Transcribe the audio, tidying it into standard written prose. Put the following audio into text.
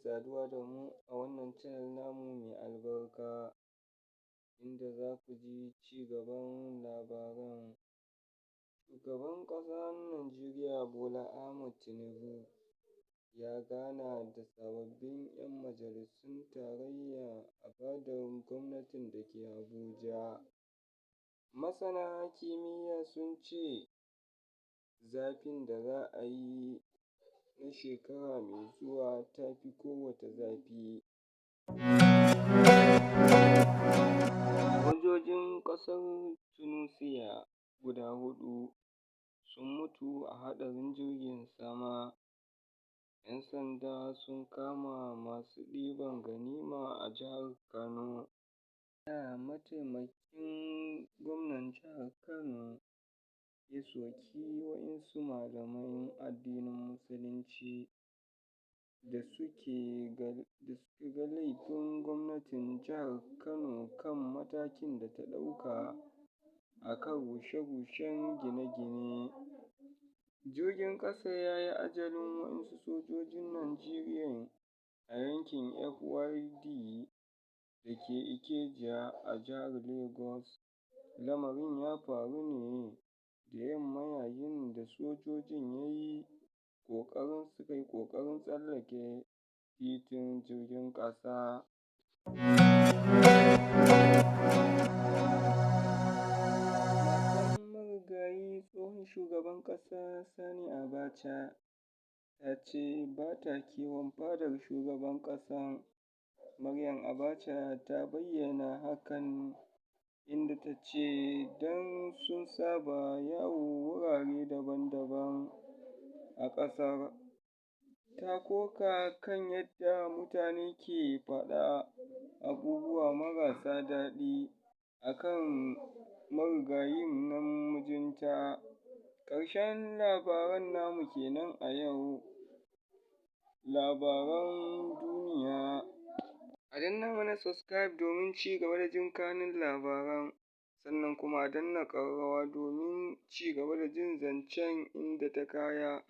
saduwa da mu a wannan channel namu mai albarka, inda za ku ji cigaban labaran. Shugaban ƙasar Najeriya Bola Ahmed Tinubu ya gana da sababbin 'yan majalisun tarayya a fadar gwamnatin da ke Abuja. Masana kimiyya sun ce zafin da za a yi na shekara mai zuwa ta fi kowace zafi. Sojojin ƙasar Tunusia guda huɗu sun mutu a haɗarin jirgin sama. ‘Yan sanda sun kama masu ɗiban ganima a jihar Kano. Mataimakin gwamnan jihar Kano ya soki waɗansu malaman addinin Musulunci da suka ga laifin gwamnatin jihar Kano kan matakin da ta ɗauka a kan rushe-rushen gine-gine. Jirgin ƙasa ya yi ajalin wasu sojojin Najeriya a yankin FYD da ke Ikeja a jihar Lagos. Lamarin ya faru ne da yamma yayin da sojojin suka yi ƙoƙarin tsallake titin jirgin ƙasa. Matar marigayi tsohon shugaban ƙasa Sani Abacha ta ce ba ta kewan fadar shugaban ƙasan. Maryam Abacha ta bayyana hakan, inda ta ce don sun saba yawo wurare daban-daban a ƙasar. Ta koka kan yadda mutane ke faɗa abubuwa marasa daɗi a kan marigayin nan mijinta. Ƙarshen labaran namu kenan a yau, labaran duniya. A danna mana subscribe domin ci gaba da jin kanun labaran, sannan kuma a danna ƙararrawa domin ci gaba da jin zancen inda ta kaya.